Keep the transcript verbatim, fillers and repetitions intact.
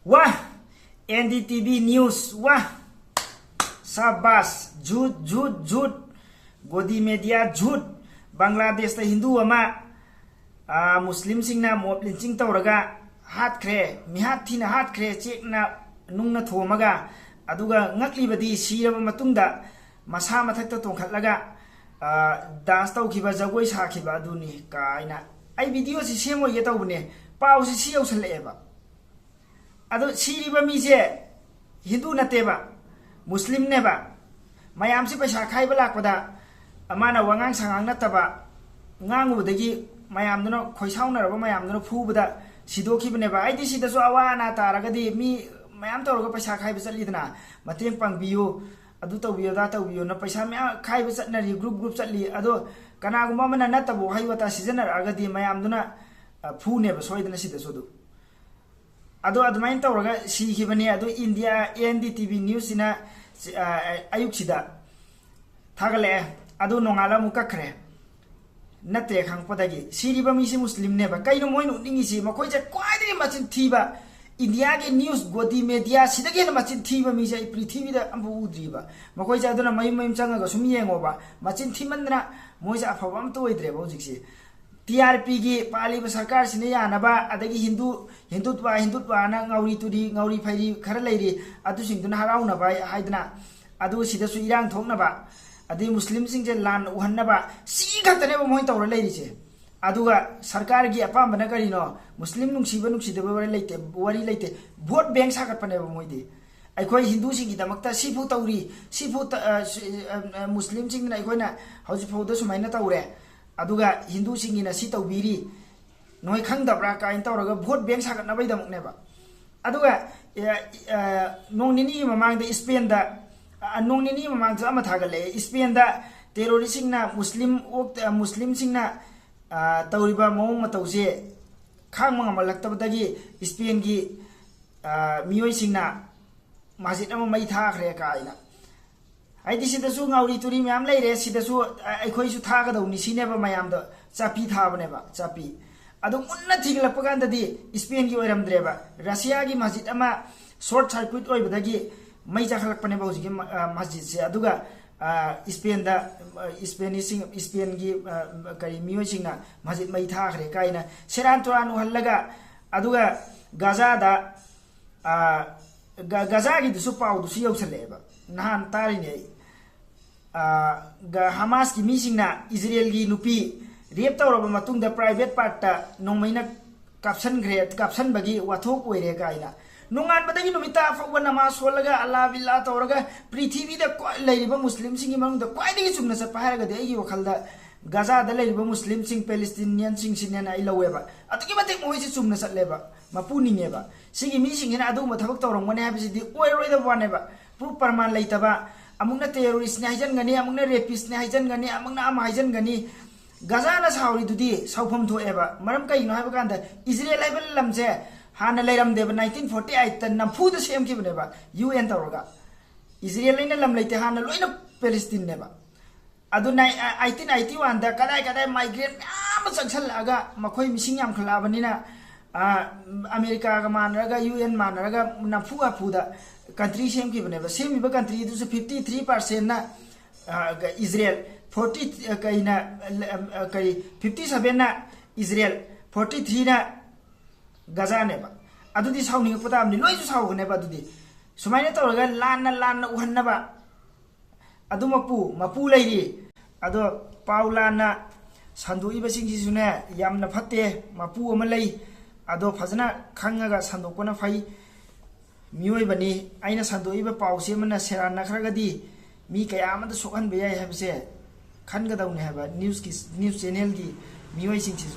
ꯋꯥ! And D T V news, ꯋꯥ! ꯁꯥꯕꯥꯁ! ꯖꯨꯠ, ꯖꯨꯠ, ꯖꯨꯠ! ꯒꯣꯗꯤ ꯃꯦꯗꯤꯌꯥ, ꯖꯨꯠ! ꯕꯪꯒ꯭ꯂꯥꯗꯦꯁꯇ ꯍꯤꯟꯗꯨ ꯑꯃ, ꯑꯥ, ꯃꯨꯁꯂꯤꯝꯁꯤꯡꯅ ꯃꯣꯞ ꯂꯤꯟꯆꯤꯡ ꯇꯧꯔꯒ ꯍꯥꯠꯈ꯭ꯔꯦ, ꯃꯤꯍꯥꯠ ꯊꯤꯅ ꯍꯥꯠꯈ꯭ꯔꯦ, ꯆꯦꯛꯅ ꯅꯨꯡꯅ ꯊꯣꯝꯃꯒ꯫ ꯑꯗꯨꯒ ꯉꯛꯂꯤꯕꯗꯤ, ꯁꯤꯔꯕ ꯃꯇꯨꯡꯗ ꯃꯁꯥ ꯃꯊꯛꯇ ꯇꯣꯡꯈꯠꯂꯒ, ꯑꯥ, ꯗꯥꯟꯁ ꯇꯧꯈꯤꯕ, ꯖꯒꯣꯏ ꯁꯥꯈꯤꯕ ꯑꯗꯨꯅꯤ ꯀꯥꯏꯅ꯫ ꯑꯩ ꯚꯤꯗꯤꯑꯣꯁꯤ ꯁꯦꯝꯃꯣꯏꯒꯦ ꯇꯧꯕꯅꯦ, ꯄꯥꯎꯁꯤ ꯁꯤ ꯌꯧꯁꯜꯂꯛꯑꯦꯕ꯫ ꯑꯗꯣ ꯁꯤꯔꯤꯕ ꯃꯤꯁꯦ ꯍꯤꯟꯗꯨ ꯅꯠꯇꯦꯕ, ꯃꯨꯁꯂꯤꯝꯅꯦꯕ꯫ ꯃꯌꯥꯝꯁꯤ ꯄꯩꯁꯥ ꯈꯥꯏꯕ ꯂꯥꯛꯄꯗ ꯃꯥꯅ ꯋꯥꯉꯥꯡ ꯁꯉꯥꯡ ꯅꯠꯇꯕ ꯉꯥꯡꯉꯨꯕꯗꯒꯤ ꯃꯌꯥꯝꯗꯨꯅ, ꯈꯣꯏꯁꯥꯎꯅꯔꯕ ꯃꯌꯥꯝꯗꯨꯅ ꯐꯨꯕꯗ ꯁꯤꯗꯣꯛꯈꯤꯕꯅꯦꯕ꯫ ꯍꯥꯏꯗꯤ ꯁꯤꯗꯁꯨ ꯑꯋꯥ ꯑꯅꯥ ꯇꯥꯔꯒꯗꯤ ꯃꯤ ꯃꯌꯥꯝ ꯇꯧꯔꯒ ꯄꯩꯁꯥ ꯈꯥꯏꯕ ꯆꯠꯂꯤꯗꯅ, ꯃꯇꯦꯡ ꯄꯥꯡꯕꯤꯌꯨ, ꯑꯗꯨ ꯇꯧꯕꯤꯌꯨ, ꯑꯗꯥ ꯇꯧꯕꯤꯌꯨꯅ ꯄꯩꯁꯥ ꯃꯌꯥꯝ ꯈꯥꯏꯕ ꯆꯠꯅꯔꯤ, ꯒ꯭ꯔꯨꯞ ꯒ꯭ꯔꯨꯞ ꯆꯠꯂꯤ꯫ ꯑꯗꯣ ꯀꯅꯥꯒꯨꯝꯕ ꯑꯃꯅ ꯅꯠꯇꯕ ꯋꯥꯍꯩ ꯋꯥꯇꯥ ꯁꯤꯖꯤꯟꯅꯔꯛꯑꯒꯗꯤ ꯃꯌꯥꯝꯗꯨꯅ, ꯑ, ꯐꯨꯅꯦꯕ ꯁꯣꯏꯗꯅ ꯁꯤꯗꯁꯨ ꯑꯗꯨ꯫ ꯑꯗꯣ ꯑꯗꯨꯃꯥꯏꯅ ꯇꯧꯔꯒ ꯁꯤꯈꯤꯕꯅꯤ꯫ ꯑꯗꯣ India, N D T V ꯅ꯭ꯌꯨꯁꯁꯤꯅ, ꯑ, ꯑꯌꯨꯛꯁꯤꯗ ꯊꯥꯒꯠꯂꯛꯑꯦ꯫ ꯑꯗꯨ ꯅꯣꯡꯉꯥꯜꯂ ꯑꯃꯨꯛ ꯀꯛꯈ꯭ꯔꯦ꯫ ꯅꯠꯇ꯭ꯔꯦ ꯈꯪꯉꯛꯄꯗꯒꯤ꯫ ꯁꯤꯔꯤꯕ ꯃꯤꯁꯤ ꯃꯨꯁꯂꯤꯝꯅꯦꯕ꯫ ꯀꯩꯅꯣ ꯃꯣꯏꯅ ꯎꯠꯅꯤꯡꯉꯤꯁꯤ? ꯃꯈꯣꯏꯁꯦ ꯈ꯭ꯋꯥꯏꯗꯒꯤ ꯃꯆꯤꯟ ꯊꯤꯕ, ꯏꯟꯗꯤꯌꯥꯒꯤ ꯅ꯭ꯌꯨꯁ, ꯒꯣꯗꯤ ꯃꯦꯗꯤꯌꯥ, ꯁꯤꯗꯒꯤ ꯍꯦꯟꯅ ꯃꯆꯤꯟ ꯊꯤꯕ ꯃꯤꯁꯦ ꯑꯩ ꯄ꯭ꯔꯤꯊꯤꯕꯤꯗ ꯑꯃꯐꯥꯎ ꯎꯗ꯭ꯔꯤꯕ꯫ ꯃꯈꯣꯏꯁꯦ ꯑꯗꯨꯅ ꯃꯌꯨꯝ ꯃꯌꯨꯝ ꯆꯪꯉꯒ ꯁꯨꯝ ꯌꯦꯡꯉꯣꯕ꯫ ꯃꯆꯤꯟ ꯊꯤꯃꯟꯗꯅ ꯃꯣꯏꯁꯦ ꯑꯐꯕ ꯑꯝꯇ ꯑꯣꯏꯗ꯭ꯔꯦꯕ ꯍꯧꯖꯤꯛꯁꯦ꯫ ꯇꯤ ꯑꯥꯔ ꯄꯤꯒꯤ ꯄꯥꯜꯂꯤꯕ ꯁꯔꯀꯥꯔꯁꯤꯅ ꯌꯥꯅꯕ, ꯑꯗꯒꯤ ꯍꯤꯟꯗꯨ, ꯍꯤꯟꯗꯨꯠꯕ, ꯍꯤꯟꯗꯨꯠꯕꯅ ꯉꯥꯎꯔꯤ ꯇꯨꯔꯤ, ꯉꯥꯎꯔꯤ ꯐꯩꯔꯤ ꯈꯔ ꯂꯩꯔꯤ, ꯑꯗꯨꯁꯤꯡꯗꯨꯅ ꯍꯔꯥꯎꯅꯕ ꯍꯥꯏꯗꯅ, ꯑꯗꯨ ꯁꯤꯗꯁꯨ ꯏꯔꯥꯡ ꯊꯣꯛꯅꯕ, ꯑꯗꯩ ꯃꯨꯁꯂꯤꯝꯁꯤꯡꯁꯦ ꯂꯥꯟ ꯎꯍꯟꯅꯕ, ꯁꯤ ꯈꯛꯇꯅꯦꯕ ꯃꯣꯏꯅ ꯇꯧꯔ ꯂꯩꯔꯤꯁꯦ꯫ ꯑꯗꯨꯒ ꯁꯔꯀꯥꯔꯒꯤ ꯑꯄꯥꯝꯕꯅ ꯀꯔꯤꯅꯣ? ꯃꯨꯁꯂꯤꯝ ꯅꯨꯡꯁꯤꯕ ꯅꯨꯡꯁꯤꯗꯕ ꯋꯥꯔꯤ ꯂꯩꯇꯦ, ꯋꯥꯔꯤ ꯂꯩꯇꯦ꯫ ꯚꯣꯠ ꯕꯦꯡ ꯁꯥꯒꯠꯄꯅꯦꯕ ꯃꯣꯏꯗꯤ꯫ ꯑꯩꯈꯣꯏ ꯍꯤꯟꯗꯨꯁꯤꯡꯒꯤꯗꯃꯛꯇ ꯁꯤꯐꯥꯎ ꯇꯧꯔꯤ, ꯁꯤꯐꯥꯎ ꯇ-, ꯑ, ꯁꯤ-, ꯑ, ꯑ, ꯃꯨꯁꯂꯤꯝꯁꯤꯡꯅ ꯑꯩꯈꯣꯏꯅ ꯍꯧꯖꯤꯛꯐꯥꯎꯗ ꯁꯨꯃꯥꯏꯅ ꯇꯧꯔꯦ, ꯑꯗꯨꯒ ꯍꯤꯟꯗꯨꯁꯤꯡꯒꯤꯅ ꯁꯤ ꯇꯧꯕꯤꯔꯤ, ꯅꯣꯏ ꯈꯪꯗꯕ꯭ꯔꯥ ꯀꯥꯏꯅ ꯇꯧꯔꯒ ꯚꯣꯠ ꯕꯦꯡ ꯁꯥꯒꯠꯅꯕꯩꯗꯃꯛꯅꯦꯕ꯫ ꯑꯗꯨꯒ, ꯑꯦ, ꯑꯦ, ꯅꯣꯡ ꯅꯤꯅꯤꯒꯤ ꯃꯃꯥꯡꯗ ꯏꯁꯄꯦꯟꯗ, ꯑ, ꯅꯣꯡ ꯅꯤꯅꯤꯒꯤ ꯃꯃꯥꯡꯗ ꯑꯃ ꯊꯥꯒꯠꯂꯛꯑꯦ, ꯏꯁꯄꯦꯟꯗ ꯇꯦꯔꯣꯔꯤꯁꯁꯤꯡꯅ ꯃꯨꯁꯂꯤꯝ ꯑꯣꯛ-, ꯑ, ꯃꯨꯁꯂꯤꯝꯁꯤꯡꯅ, ꯑ, ꯇꯧꯔꯤꯕ ꯃꯑꯣꯡ ꯃꯇꯧꯁꯦ ꯈꯥꯡꯕ ꯉꯝꯍꯜꯂꯛꯇꯕꯗꯒꯤ ꯏꯁꯄꯦꯟꯒꯤ, ꯑ, ꯃꯤꯑꯣꯏꯁꯤꯡꯅ ꯃꯁꯖꯤꯗ ꯑꯃ ꯃꯩ ꯊꯥꯈ꯭ꯔꯦ ꯀꯥꯏꯅ꯫ ꯍꯥꯏꯗꯤ ꯁꯤꯗꯁꯨ ꯉꯥꯎꯔꯤ ꯇꯨꯔꯤ ꯃꯌꯥꯝ ꯂꯩꯔꯦ, ꯁꯤꯗꯁꯨ, ꯑ, ꯑꯩꯈꯣꯏꯁꯨ ꯊꯥꯒꯗꯧꯅꯤ ꯁꯤꯅꯦꯕ ꯃꯌꯥꯝꯗ ꯆꯥꯄꯤ ꯊꯥꯕꯅꯦꯕ, ꯆꯥꯄꯤ꯫ ꯑꯗꯨ ꯃꯨꯟꯅ ꯊꯤꯒꯠꯂꯛꯄ ꯀꯥꯟꯗꯗꯤ ꯏꯁꯄꯦꯟꯒꯤ ꯑꯣꯏꯔꯝꯗ꯭ꯔꯦꯕ꯫ ꯔꯁꯤꯌꯥꯒꯤ ꯃꯁꯖꯤꯗ ꯑꯃ ꯁꯣꯔꯠ ꯁꯔꯀ꯭ꯌꯨꯠ ꯑꯣꯏꯕꯗꯒꯤ ꯃꯩ ꯆꯥꯈꯠꯂꯛꯄꯅꯦꯕ ꯍꯧꯖꯤꯛꯀꯤ ꯃ-, ꯑ, ꯃꯁꯖꯤꯗꯁꯦ꯫ ꯑꯗꯨꯒ, ꯑ, ꯏꯁꯄꯦꯟꯗ, ꯑ, ꯏꯁꯄꯦꯅꯤꯁꯁꯤꯡ, ꯏꯁꯄꯦꯟꯒꯤ, ꯑ, ꯀꯔꯤ, ꯃꯤꯑꯣꯏꯁꯤꯡꯅ ꯃꯁꯖꯤꯗ ꯃꯩ ꯊꯥꯈ꯭ꯔꯦ ꯀꯥꯏꯅ ꯁꯦꯔꯥꯟ ꯇꯨꯔꯥꯟ ꯎꯍꯜꯂꯒ, ꯑꯗꯨꯒ ꯒꯥꯖꯥꯗ, ꯑ, ꯒ-, ꯒꯥꯖꯥꯒꯤꯗꯨꯁꯨ ꯄꯥꯎꯗꯨꯁꯨ ꯌꯧꯁꯜꯂꯛꯑꯦꯕ꯫ ꯅꯍꯥꯟ ꯇꯥꯔꯤꯅꯦ ꯑꯩ꯫ ꯑ, ꯒ-, ꯍꯃꯥꯁꯀꯤ ꯃꯤꯁꯤꯡꯅ ꯏꯖꯔꯦꯜꯒꯤ ꯅꯨꯄꯤ ꯔꯦꯞ ꯇꯧꯔꯕ ꯃꯇꯨꯡꯗ ꯄ꯭ꯔꯥꯏꯚꯦꯠ ꯄꯥꯔꯠꯇ ꯅꯣꯡꯃꯩꯅ ꯀꯥꯞꯁꯟꯈ꯭ꯔꯦ, ꯀꯥꯞꯁꯟꯕꯒꯤ ꯋꯥꯊꯣꯛ ꯑꯣꯏꯔꯦ ꯀꯥꯏꯅ꯫ ꯅꯣꯡꯉꯥꯟꯕꯗꯒꯤ ꯅꯨꯃꯤꯠ ꯇꯥ ꯐꯥꯎꯕ ꯅꯃꯥꯖ ꯁꯣꯜꯂꯒ, ꯑꯜꯂꯥ ꯕꯤꯜꯂꯥ ꯇꯧꯔꯒ, ꯄ꯭ꯔꯤꯊꯤꯕꯤꯗ ꯈ꯭ꯋꯥꯏ ꯂꯩꯔꯤꯕ ꯃꯨꯁꯂꯤꯝꯁꯤꯡꯒꯤ ꯃꯅꯨꯡꯗ ꯈ꯭ꯋꯥꯏꯗꯒꯤ ꯆꯨꯝꯅ ꯆꯠꯄ ꯍꯥꯏꯔꯒꯗꯤ, ꯑꯩꯒꯤ ꯋꯥꯈꯜꯗ ꯒꯥꯖꯥꯗ ꯂꯩꯔꯤꯕ ꯃꯨꯁꯂꯤꯝꯁꯤꯡ, ꯄꯦꯂꯦꯁꯇꯤꯅꯤꯌꯟꯁꯤꯡꯁꯤꯅꯦꯅ ꯑꯩ ꯂꯧꯋꯦꯕ꯫ ꯑꯗꯨꯛꯀꯤ ꯃꯇꯤꯛ ꯃꯈꯣꯏꯁꯦ ꯆꯨꯝꯅ ꯆꯠꯂꯦꯕ, ꯃꯄꯨ ꯅꯤꯡꯉꯦꯕ꯫ ꯁꯤꯒꯤ ꯃꯤꯁꯤꯡꯁꯤꯅ ꯑꯗꯨꯒꯨꯝꯕ ꯊꯕꯛ ꯇꯧꯔꯝꯒꯅꯤ ꯍꯥꯏꯕꯁꯤꯗꯤ ꯑꯣꯏꯔꯣꯏꯗꯕ ꯋꯥꯅꯦꯕ꯫ ꯄ꯭ꯔꯨꯐ ꯄ꯭ꯔꯃꯥꯟ ꯂꯩꯇꯕ, ꯑꯃꯨꯛꯅ ꯇꯦꯔꯣꯔꯤꯁ꯭ꯠꯅꯤ ꯍꯥꯏꯖꯟꯒꯅꯤ, ꯑꯃꯨꯛꯅ ꯔꯦꯄꯤꯁ꯭ꯠꯅꯤ ꯍꯥꯏꯖꯟꯒꯅꯤ, ꯑꯃꯨꯛꯅ ꯑꯃ ꯍꯥꯏꯖꯟꯒꯅꯤ꯫ ꯒꯥꯖꯥꯅ ꯁꯥꯎꯔꯤꯗꯨꯗꯤ ꯁꯥꯎꯐꯝ ꯊꯣꯛꯑꯦꯕ꯫ ꯃꯔꯝ ꯀꯩꯒꯤꯅꯣ ꯍꯥꯏꯕ ꯀꯥꯟꯗ, ꯏꯖꯔꯦꯜ ꯍꯥꯏꯕ ꯂꯝꯁꯦ ꯍꯥꯟꯅ ꯂꯩꯔꯝꯗꯦꯕ, ꯅꯥꯏꯟꯇꯤꯟ ꯐꯣꯔꯇꯤ ꯑꯩꯠꯇ ꯅꯝꯐꯨꯗ ꯁꯦꯝꯈꯤꯕꯅꯦꯕ, ꯌꯨ ꯑꯦꯟ ꯇꯧꯔꯒ꯫ ꯏꯖꯔꯦꯜ ꯍꯥꯏꯅ ꯂꯝ ꯂꯩꯇꯦ, ꯍꯥꯟꯅ ꯂꯣꯏꯅ ꯄꯦꯂꯦꯁꯇꯤꯟꯅꯦꯕ꯫ ꯑꯗꯨ ꯅꯥꯏ-, ꯑ, ꯑꯩꯠꯇꯤꯟ ꯑꯩꯠꯇꯤ ꯋꯥꯟꯗ ꯀꯗꯥꯏ ꯀꯗꯥꯏ ꯃꯥꯏꯒ꯭ꯔꯦꯟ ꯃꯌꯥꯝ ꯑꯃ ꯆꯪꯁꯜꯂꯛꯑꯒ, ꯃꯈꯣꯏ ꯃꯤꯁꯤꯡ ꯌꯥꯝꯈꯠꯂꯛꯑꯕꯅꯤꯅ, ꯑ, ꯑꯃꯦꯔꯤꯀꯥꯒ ꯃꯥꯟꯅꯔꯒ, ꯌꯨ ꯑꯦꯟ ꯃꯥꯟꯅꯔꯒ, ꯅꯝꯐꯨ ꯍꯥꯐꯨꯗ ꯀꯟꯇ꯭ꯔꯤ ꯁꯦꯝꯈꯤꯕꯅꯦꯕ꯫ ꯁꯦꯝꯃꯤꯕ ꯀꯟꯇ꯭ꯔꯤꯗꯨꯁꯨ ꯐꯤꯐꯇꯤ ꯊ꯭ꯔꯤ ꯄꯥꯔꯁꯦꯟꯅ, ꯑ, ꯏꯖꯔꯦꯜ, ꯐꯣꯔꯇꯤ, ꯑ, ꯀꯩꯅ, ꯑ, ꯀꯔꯤ, ꯐꯤꯐꯇꯤ ꯁꯚꯦꯟꯅ ꯏꯖꯔꯦꯜ, ꯐꯣꯔꯇꯤ ꯊ꯭ꯔꯤꯅ ꯒꯖꯥꯅꯦꯕ꯫ ꯑꯗꯨꯗꯤ ꯁꯥꯎꯅꯤꯡꯉꯛꯄ ꯇꯥꯕꯅꯤ, ꯂꯣꯏꯁꯨ ꯁꯥꯎꯒꯅꯦꯕ꯫ ꯑꯗꯨꯗꯤ ꯁꯨꯃꯥꯏꯅ ꯇꯧꯔꯒ ꯂꯥꯟꯅ ꯂꯥꯟꯅ ꯎꯍꯟꯅꯕ ꯑꯗꯨꯃꯛꯄꯨ ꯃꯄꯨ ꯂꯩꯔꯤ꯫ ꯑꯗꯣ ꯄꯥꯎ ꯂꯥꯟꯅ ꯁꯟꯗꯣꯛꯏꯕꯁꯤꯡꯁꯤꯁꯨꯅꯦ, ꯌꯥꯝꯅ ꯐꯠꯇꯦ, ꯃꯄꯨ ꯑꯃ ꯂꯩ꯫ ꯑꯗꯣ ꯐꯖꯅ ꯈꯪꯉꯒ ꯁꯟꯗꯣꯛꯄꯅ ꯐꯩ꯫ ꯃꯤꯑꯣꯏꯕꯅꯤ, ꯑꯩꯅ ꯁꯟꯗꯣꯛꯏꯕ ꯄꯥꯎꯁꯤ ꯑꯃꯅ ꯁꯦꯔꯥꯟꯅꯈ꯭ꯔꯒꯗꯤ ꯃꯤ ꯀꯌꯥ ꯑꯃꯗ ꯁꯣꯛꯍꯟꯕ ꯌꯥꯏ ꯍꯥꯏꯕꯁꯦ ꯈꯟꯒꯗꯧꯅꯤ ꯍꯥꯏꯕ꯫ ꯅ꯭ꯌꯨꯁꯀꯤ, ꯅ꯭ꯌꯨꯁ ꯆꯦꯅꯦꯜꯒꯤ ꯃꯤꯑꯣꯏꯁꯤꯡꯁꯤꯁꯨ